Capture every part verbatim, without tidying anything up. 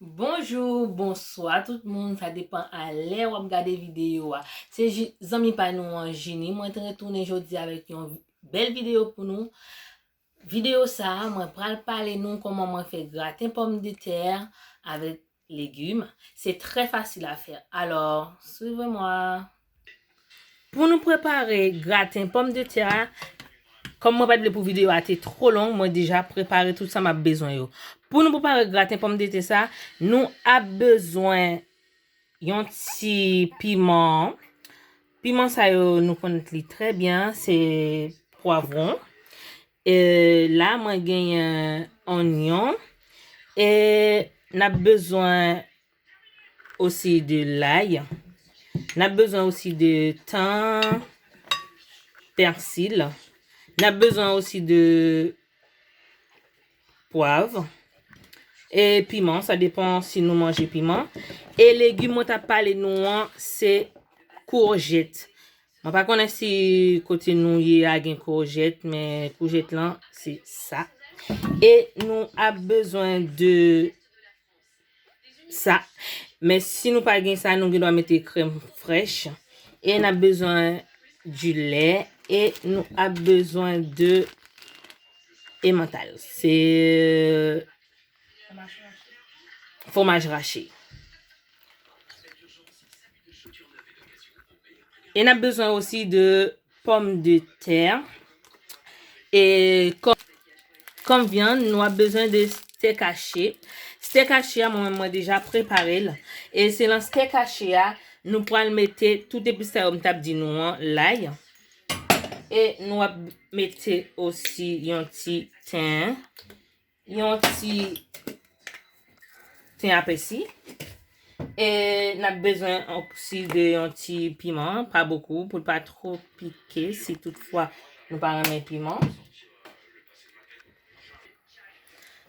Bonjou, bonswa tout moun, sa depan a lè w ap gade videyo a. Se ji-, zanmi pa nou an, Jini. Mwen te retounen jodi avèk yon vi-, bèl videyo pou nou. Videyo sa a, mwen pral pale nou kòman mwen fè graten pòmdetè avèk legim. C'est très facile à faire. Alors, suivez-moi. Pou nou prepare graten pòmdetè a, kòm mwen pa t vle pou videyo a te twò long, mwen deja prepare tout sa m ap bezwen yo. Pou nou prepare graten pòmdetè sa, nou ap bezwen yon ti piman. Piman sa yo, nou konn li trè byen, se pwavwon. E la, mwen genyen onyon. E n ap bezwen osi de lay. N ap bezwen osi de tan, pèsi. N ap bezwen osi de pwav e piman, sa depan si nou manje piman. E legim mwen t ap pale nou an, se koujèt. Mwen pa konnen si kote nou ye a gen koujèt, men koujèt lan, se sa. E nou ap bezwen de sa. Men si nou pa gen sa, nou gen dwa mete krèm frèch. E n ap bezwen du lait. E nou ap bezwen de emmental. Se fwomaj rache. E n ap bezwen osi de pòmdetè. E kòm, kòm vyann, nou ap bezwen de stèk hache. Stèk hache a, mwen menm, mwen deja prepare l. E se nan stèk hache a, nou pral mete tout epis sa yo m t ap di nou an, lay. E nou ap mete osi yon ti ten. Yon ti ten a pèsi. E n ap bezwen osi de yon ti piman, pa bokou, pou l pa twò pike, si toutfwa nou pa renmen piman.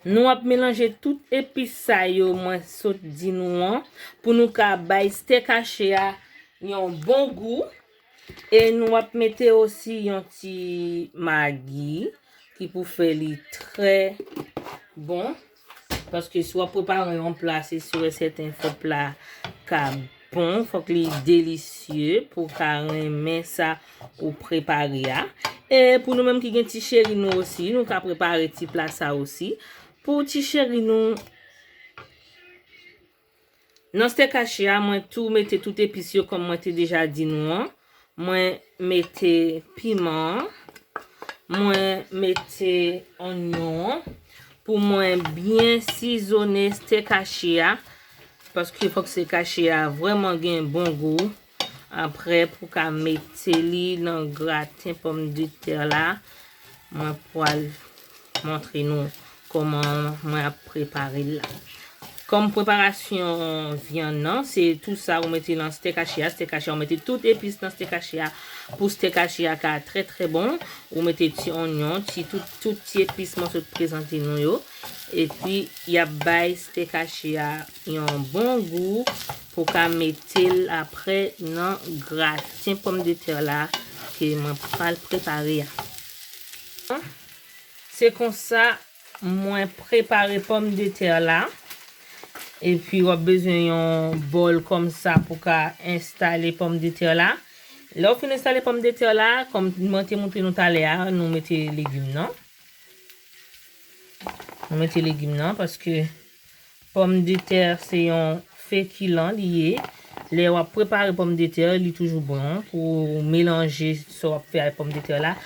Nou ap melanje tout epis sa yo mwen sot di nou an, pou nou ka bay stèk hache a yon bon gou. E nou ap mete osi yon ti magi ki pou fè li trè bon. Paske si w ap prepare yon pla, se si e sèten fòk pla ka bon, fòk li delisye pou w ka renmen sa ou prepare a. E pou nou menm ki gen ti cheri nou osi, nou ka prepare ti pla sa osi. Pou ti cheri nou, nan stèk hache a, mwen tou mete tout epis yo kòm mwen te deja di nou an. Mwen mete piman an. Mwen mete onyon an. Pou mwen byen sizone stèk hache a. Paske fòk stèk hache a vrèman gen bon gou. Apre, pou ka mete li nan graten pòmdetè la, mwen pral montre nou kòman mwen ap prepare l la. Kòm preparasyon vyann nan, se tou sa ou mete nan stèk hache a. Stèk hache a, ou mete tout epis nan stèk hache a. Pou stèk hache a ka trè, trè bon, ou mete ti onyon, ti tout, tout ti epis mwen sot prezante nou yo. Epi, y ap bay stèk hache a yon bon gou pou ka mete l apre nan graten pòmdetè la ke mwen pral prepare a. Se konsa mwen prepare pòmdetè la. Epi w ap bezwen yon bòl kòmsa pou ka enstale pòmdetè la. Lè w fin enstale pòmdetè la, kòm mwen te montre nou talè a, nou mete legim nan. Nou mete legim nan paske pòmdetè se yon fekilan li ye. Lè w ap prepare pòmdetè, li toujou bon pou w melanje sa w ap fè ak pòmdetè la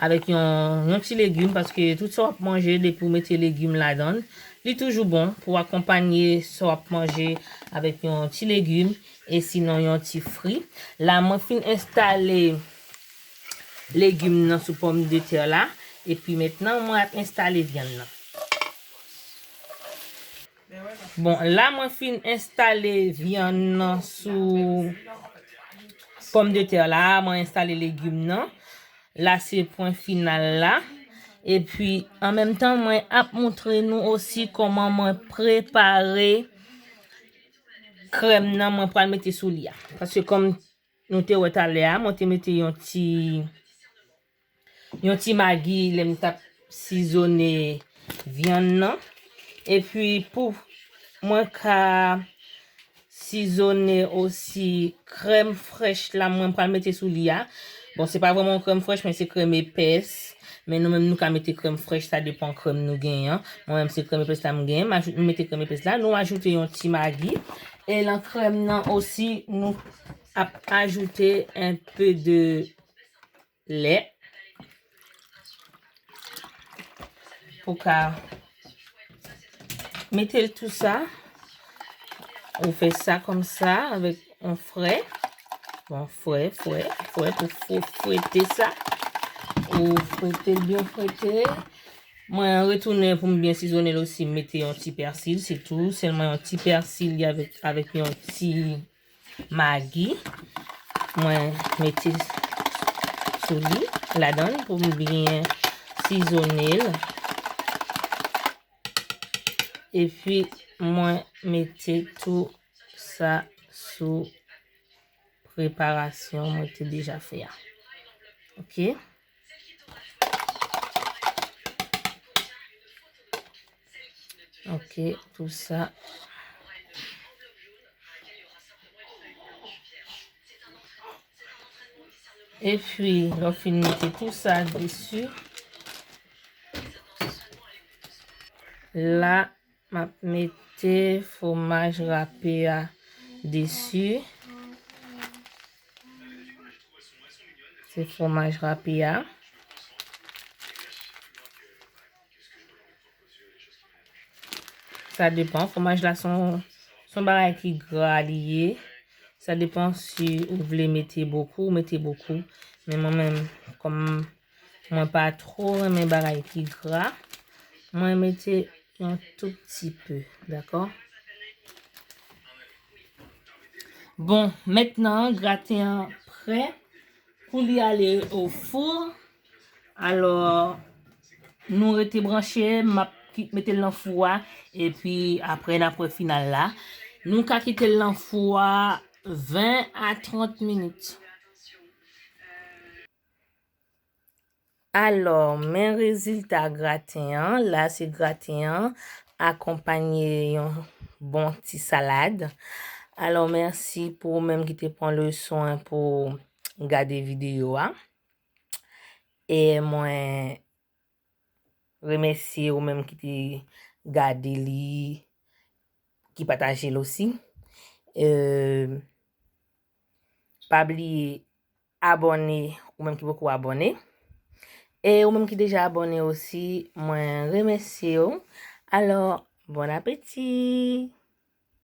avèk yon, yon ti legim, paske tout sa w ap manje, depi w mete legim ladan l, li toujou bon pou w akonpanye sa w ap manje avèk yon ti legim, e sinon yon ti fri. La, mwen fin enstale legim nan sou pòmdetè la, epi mentnan mwen ap enstale vyann nan. Bon, la mwen fin enstale vyann nan sou pòmdetè la, mwen enstale legim nan. La se pwen final la. Epi, an menm tan, mwen ap montre nou osi kòman mwen prepare krèm nan mwen pral mete sou li a. Paske kòm nou te wè talè a, mwen te mete yon ti, yon ti magi lè m t ap sizone vyann nan. Epi pou Mwen ka sizone osi krèm frèch la, mwen pral mete sou li a. Bon, se pa vrèman yon krèm frèch, men se krèm epès. Men nou menm, nou ka mete krèm frèch, sa depan krèm nou genyen. Mwen menm, se krèm epès la m genyen. M ajou-, m mete krèm epès la. Nou ajoute yon ti magi. E lan krèm nan osi, nou ap ajoute un peu de lè. Pou ka mete l tou sa. Ou fè sa kòm sa avèk yon frè. Bon, frè, frè, frè pou fou-, fwete sa. Ou fwete l byen fwete. Mwen retounen pou m byen sizone l osi, m mete yon ti pèsil, se tou. Sèlman yon ti pèsil li avèk, avèk yon ti magi. Mwen mete sou li, ladan l pou m byen sizone l. Epi, mwen mete tou sa sou preparasyon mwen te deja fè a. Ok? Ok, tou sa. Epi, lè w fin mete tou sa desi, la, m ap mete fwomaj rape a desi. Se fwomaj rape a. Sa depan. Fwomaj la se yon, se yon bagay ki gra li ye. Sa depan si ou vle mete bokou, ou mete bokou. Men mwen menm, kòm mwen pa twò renmen bagay ki gra, mwen mete yon tou pti pe, dakò? Bon, mentnan, graten an prè pou li ale o fou. Alò, nou rete branche, m ap ki-, mete l nan fou a, epi apre n ap wè final la. Nou ka kite l nan fou a ven a trant minit. Alò, men rezilta graten an. La, se graten an akonpanye yon bon ti salad. Alò, mèsi pou ou menm ki te pran le swen pou gade videyo a. E mwen remèsye ou menm ki te gade li, ki pataje l osi. E, pa bliye abòne, ou menm ki poko abòne. E ou menm ki deja abòne osi, mwen remèsye w. Alò, bon apeti!